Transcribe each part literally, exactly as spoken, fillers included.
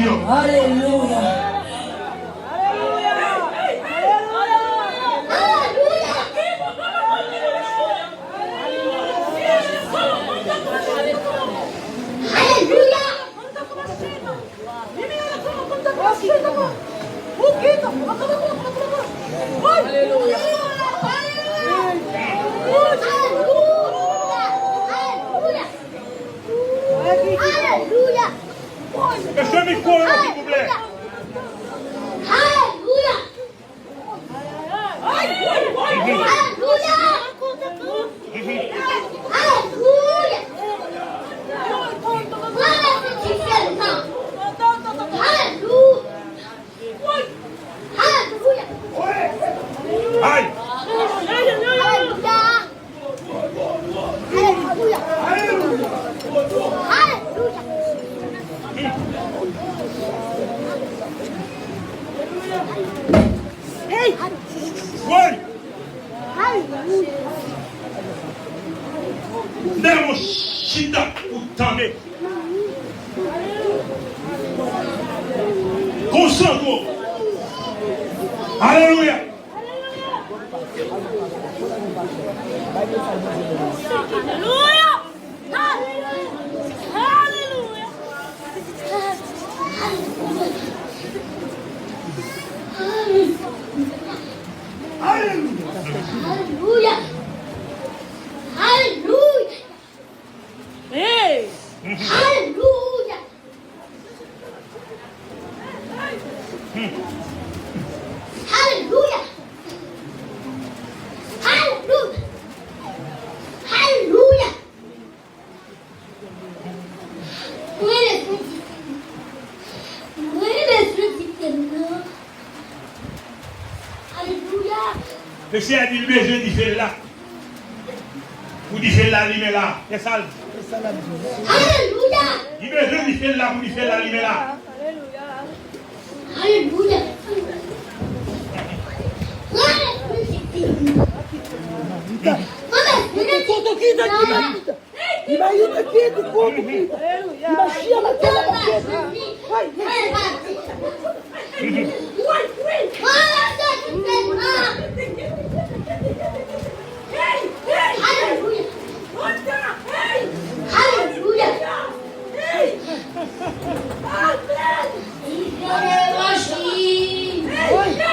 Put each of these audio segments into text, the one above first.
Alelouya. Alelouya. Alelouya. Alelouya. Alelouya. Mesye, mikwo yo, silvouplè. Alelouya. Alelouya. Alelouya. Alelouya. Alelouya. Ay! Alelouya. Alelouya. Alelouya. Hey! Woy! Alelouya. Demon chita pou tande. Konsantre w. Alelouya. Alelouya. Alelouya. Alelouya. Alelouya. Hey! Alelouya. Alelouya. Alelouya. Alelouya. Mwen lespri di, mwen lespri di, non. Alelouya. Mesye a di l bezwen dife l la. Pou dife l la limen la. Kè sa l. Alelouya. Li bezwen dife l la pou dife l la limen la. Alelouya. Alelouya. Koto ki te ki te. Iba yute kietu, koto kietu. Iba shia matela kietu. Hai, hai. Aleluya. Aleluya.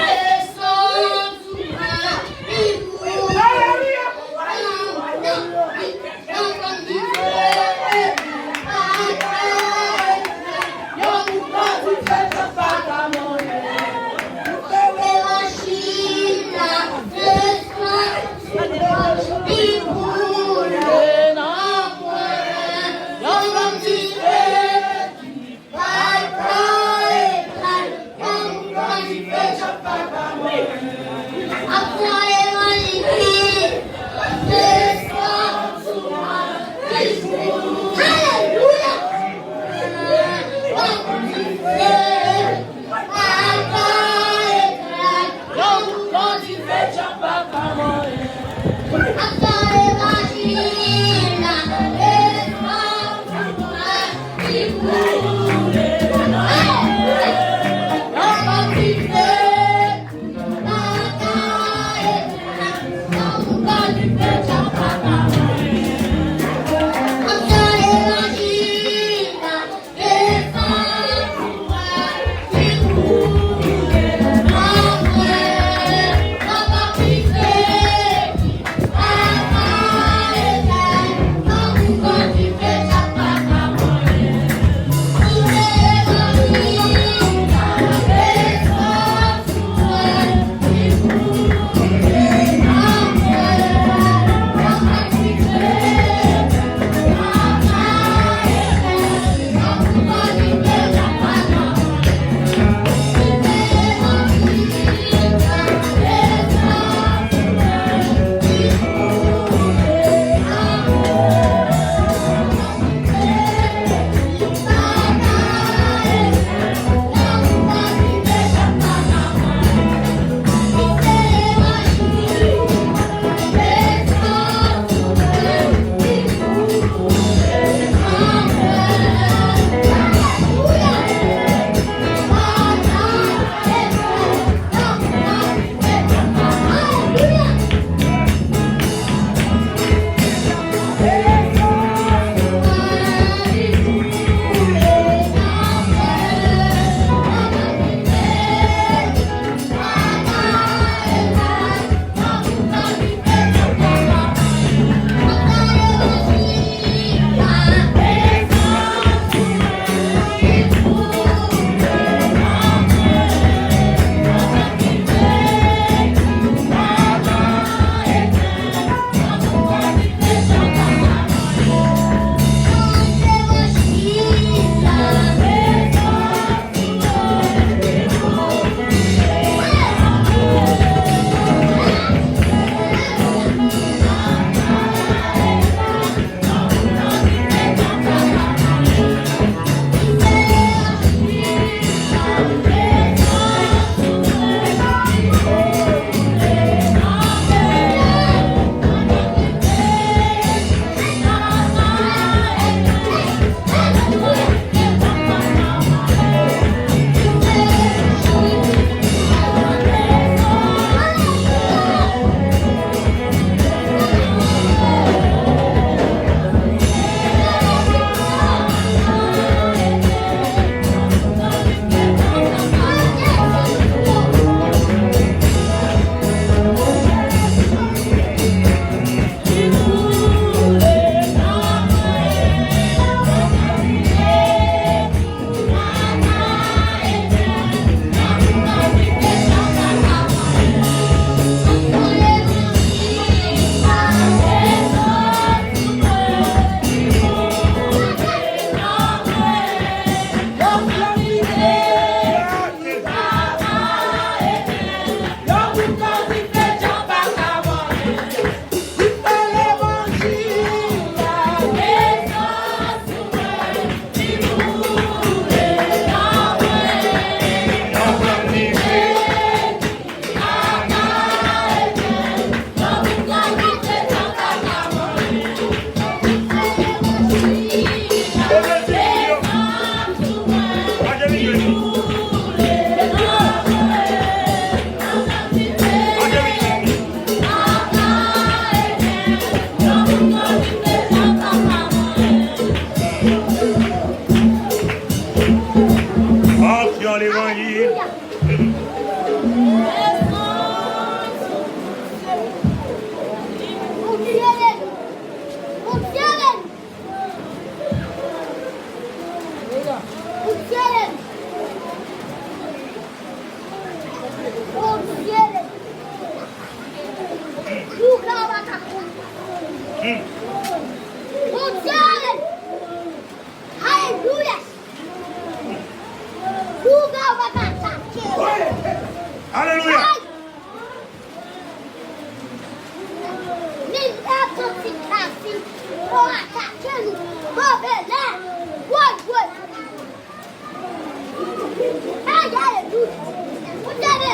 Ou tande?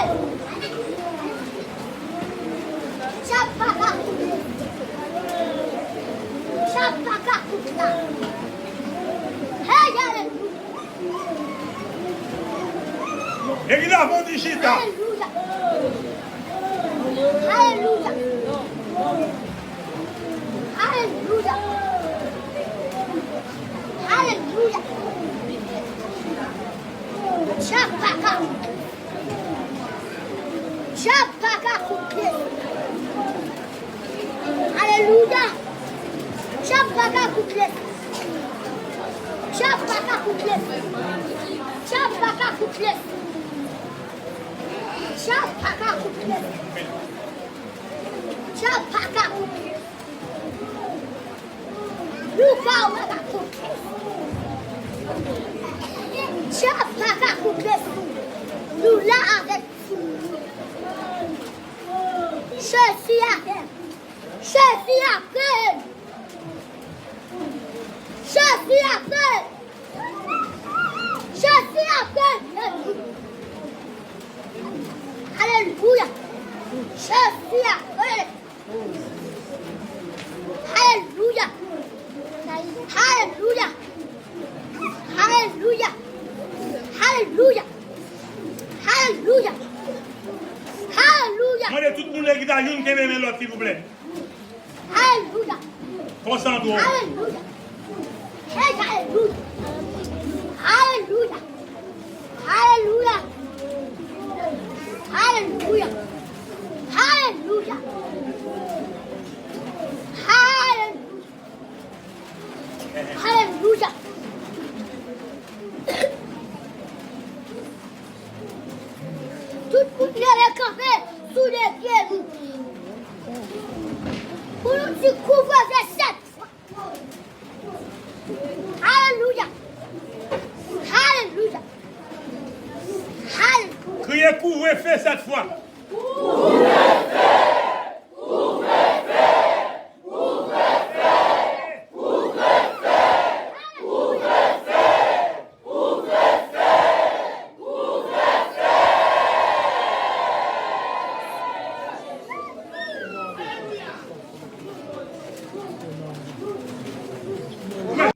Chat pa ka koute. Chat pa ka koute la. Hey, alelouya. Epi la, bon, di chita. Alelouya. Alelouya. Alelouya. Alelouya. Chat pa ka koute. Chat pa ka koute. Alelouya. Chat pa ka koute. Chat pa ka koute. Chat pa ka koute. Chat pa ka koute. Chat pa ka koute. Lougarou pa ka koute. Chat pa ka koute. Nou la avèk Jezi avè m. Jezi avè m. Jezi avè m. Jezi avè m. Alelouya. Jezi avè m. Alelouya. Alelouya. Alelouya. Alelouya. Alelouya. Alelouya. Mande tout moun lè gita youn kenbe men lòt, silvouplè. Alelouya. Konsantre w. Alelouya. Hey, alelouya. Alelouya. Alelouya. Alelouya. Alelouya. Alelouya. Alelouya. Tout moun leve kanpe sou de pye nou. Pou nou di kouvre sèt fwa. Alelouya. Alelouya. Alelouya. Kriye kouvre fe sèt fwa.